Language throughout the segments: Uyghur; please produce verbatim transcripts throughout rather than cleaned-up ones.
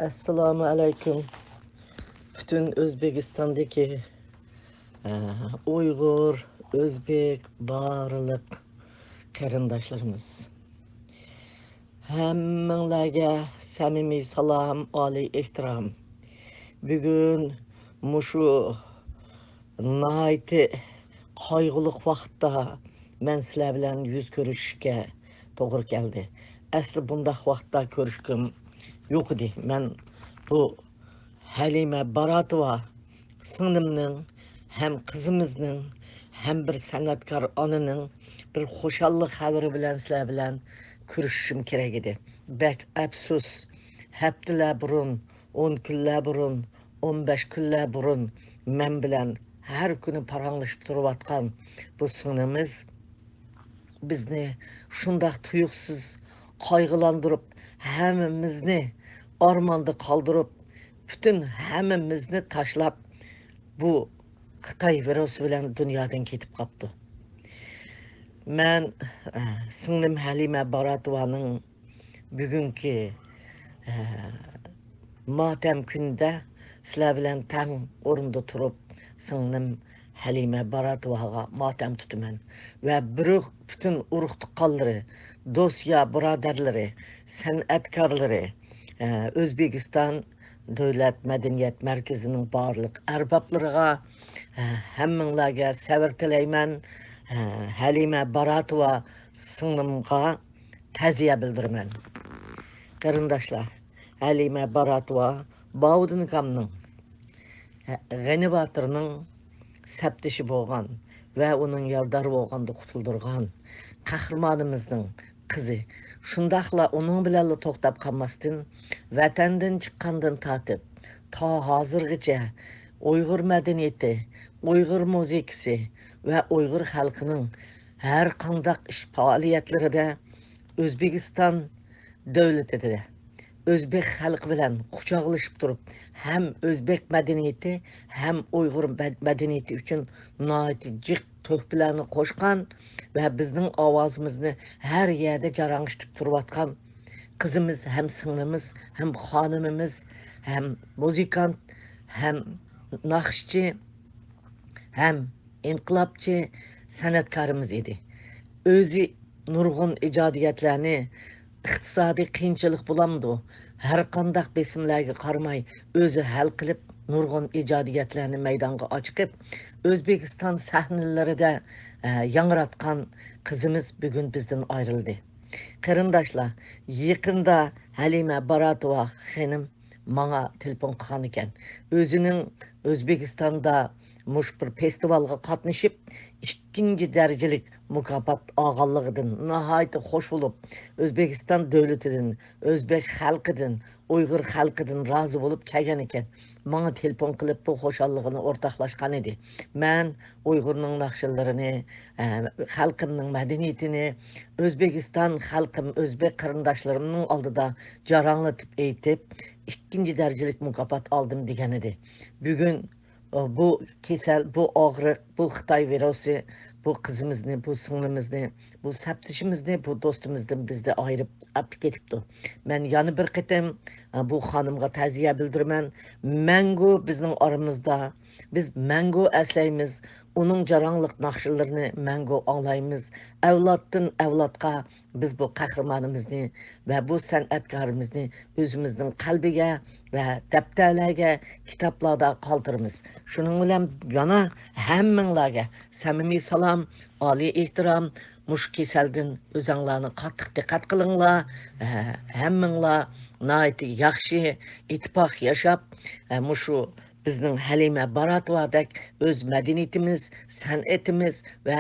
ئەسسالامۇ ئەلەيكۇم. پۈتۈن ئۆزبېكىستاندىكى، ئە، ئۇيغۇر، ئۆزبېك بارلىق قېرىنداشلىرىمىز. ھەممىڭلارگە سەمىمىي سالام، ئالىي ئېھتىرام. بۈگۈن مۇشۇ ناھايىتى قايغۇلۇق ۋاقىتتا مەن سىلەر بىلەن يۈز كۆرۈشۈشكە توغرا كەلدى. ئەسلى بۇنداق ۋاقىتتا كۆرۈشكۈم يوق ئىدى. مەن بۇ ھەلىمە باراتوۋا سىڭلىمنىڭ ھەم قىزىمىزنىڭ ھەم بىر سەنئەتكار ئانىنىڭ بىر خۇشاللىق خەۋىرى بىلەن سىلەر بىلەن كۆرۈشۈشۈم كېرەك ئىدى. بەك ئەپسۇس، ھەپتىلەر بۇرۇن، ئون كۈنلەر بۇرۇن، ئون بەش كۈنلەر بۇرۇن مەن بىلەن ھەر كۈنى پاراڭلىشىپ تۇرۇۋاتقان بۇ سىڭلىمىز بىزنى شۇنداق تۇيۇقسىز قايغۇلاندۇرۇپ، ھەممىمىزنى ئارماندا قالدۇرۇپ، پۈتۈن ھەممىمىزنى تاشلاپ، بۇ خىتاي ۋىرۇسى بىلەن دۇنيادىن كېتىپ قاپتۇ. مەن، ئە، سىڭلىم ھەلىمە باراتوۋانىڭ بۈگۈنكى، ئە، ماتەم كۈنىدە سىلەر بىلەن تەڭ ئورۇندا تۇرۇپ، سىڭلىم ھەلىمە باراتوۋاغا ماتەم تۇتىمەن ۋە بىر پۈتۈن ئۇرۇق-تۇغقانلىرى، دوست-يار بۇرادەرلىرى، سەنئەتكارلىرى، ئە، ئۆزبېكىستان دۆلەت مەدەنىيەت مەركىزىنىڭ بارلىق ئەربابلىرىغا، ئە، ھەممىڭلارگە سەۋر تىلەيمەن. ئە، ھەلىمە باراتوۋا سىڭلىمغا تەزىيە بىلدۈرىمەن. قېرىنداشلار، ھەلىمە باراتوۋا باۋۇدۇن ئاكامنىڭ، غېنى باتۇرنىڭ سەپدىشى بولغان ۋە ئۇنىڭ يارىدارى بولغاندا قۇتۇلدۇرغان قەھرىمانىمىزنىڭ قىزى. شۇنداقلا ئۇنىڭ بىلەنلا توختاپ قالماستىن، ۋەتەندىن چىققاندىن تارتىپ تا ھازىرغىچە ئۇيغۇر مەدەنىيىتى، ئۇيغۇر مۇزىكىسى ۋە ئۇيغۇر خەلقىنىڭ ھەر قانداق ئىش پائالىيەتلىرىدە ئۆزبېكىستان دۆلىتىدە ئۆزبېك خەلقى بىلەن قۇچاقلىشىپ تۇرۇپ، ھەم ئۆزبېك مەدەنىيىتى، ھەم ئۇيغۇر مەد-، مەدەنىيىتى ئۈچۈن ناھايىتى جىق تۆھپىلەرنى قوشقان ۋە بىزنىڭ ئاۋازىمىزنى ھەر يەردە جاراڭشىتىپ تۇرۇۋاتقان قىزىمىز ھەم سىڭلىمىز ھەم خانىمىمىز ھەم مۇزىكانت ھەم ناخشىچى ھەم ئىنقىلابچى سەنئەتكارىمىز ئىدى. ئۆزى نۇرغۇن ئىجادىيەتلەرنى، ئىقتىسادىي قىيىنچىلىق بولامدۇ، ھەر قانداق بېسىملارغا قارىماي، ئۆزى ھەل قىلىپ، نۇرغۇن ئىجادىيەتلەرنى مەيدانغا ئاچىقىپ، ئۆزبېكىستان سەھنىلىرىدە، ئە، ياڭراتقان قىزىمىز بۈگۈن بىزدىن ئايرىلدى. قېرىنداشلار، يېقىندا ھەلىمە باراتوۋا خېنىم ماڭا تېلېفون قىلغان ئىكەن. ئۆزىنىڭ ئۆزبېكىستاندا مۇشۇ بىر فېستىۋالغا قاتنىشىپ، ئىككىنچى دەرىجىلىك مۇكاپات ئالغانلىقىدىن ناھايىتى خوش بولۇپ، ئۆزبېكىستان دۆلىتىدىن، ئۆزبېك خەلقىدىن، ئۇيغۇر خەلقىدىن رازى بولۇپ كەلگەن ئىكەن. ماڭا تېلېفون قىلىپ بۇ خۇشاللىقىنى ئورتاقلاشقان ئىدى. مەن ئۇيغۇرنىڭ ناخشىلىرىنى، ئە، خەلقىمنىڭ مەدەنىيىتىنى ئۆزبېكىستان خەلقىم، ئۆزبېك قېرىنداشلىرىمنىڭ ئالدىدا جاراڭلىتىپ ئېيتىپ، ئىككىنچى دەرىجىلىك مۇكاپات ئالدىم دېگەن ئىدى. بۈگۈن، ئە، بۇ كېسەل، بۇ ئاغرىق، بۇ خىتاي ۋىرۇسى بۇ قىزىمىزنى، بۇ سىڭلىمىزنى، بۇ سەپدىشىمىزنى، بۇ دوستىمىزدىن بىزنى ئايرىپ ئەپكە كېتىپتۇ. مەن يەنە بىر قېتىم، ئە، بۇ خانىمغا تەزىيە بىلدۈرىمەن. مەڭگۈ بىزنىڭ ئارىمىزدا، بىز مەڭگۈ ئەسلەيمىز. ئۇنىڭ جاراڭلىق ناخشىلىرىنى مەڭگۈ ئاڭلايمىز. ئەۋلادتىن ئەۋلادقا بىز بۇ قەھرىمانىمىزنى ۋە بۇ سەنئەتكارىمىزنى ئۆزىمىزنىڭ قەلبىگە ۋە دەپتەرلەرگە، كىتابلاردا قالدۇرىمىز. شۇنىڭ بىلەن يەنە ھەممىڭلارگە سەمىمىي سالام، ئالىي ئېھتىرام. مۇشۇ كېسەلدىن ئۆزەڭلارنى قاتتىق دىققەت قىلىڭلار. ھە-، ھەممىڭلار ناھايىتى ياخشى، ئىتتىپاق ياشاپ، ھە، مۇشۇ بىزنىڭ ھەلىمە باراتوۋادەك ئۆز مەدەنىيىتىمىز، سەنئىتىمىز ۋە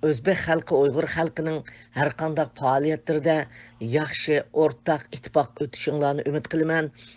ئۆزبېك خەلقى، ئۇيغۇر خەلقىنىڭ ھەر قانداق پائالىيەتلىرىدە ياخشى، ئورتاق، ئىتتىپاق ئۆتۈشۈڭلارنى ئۈمىد قىلىمەن.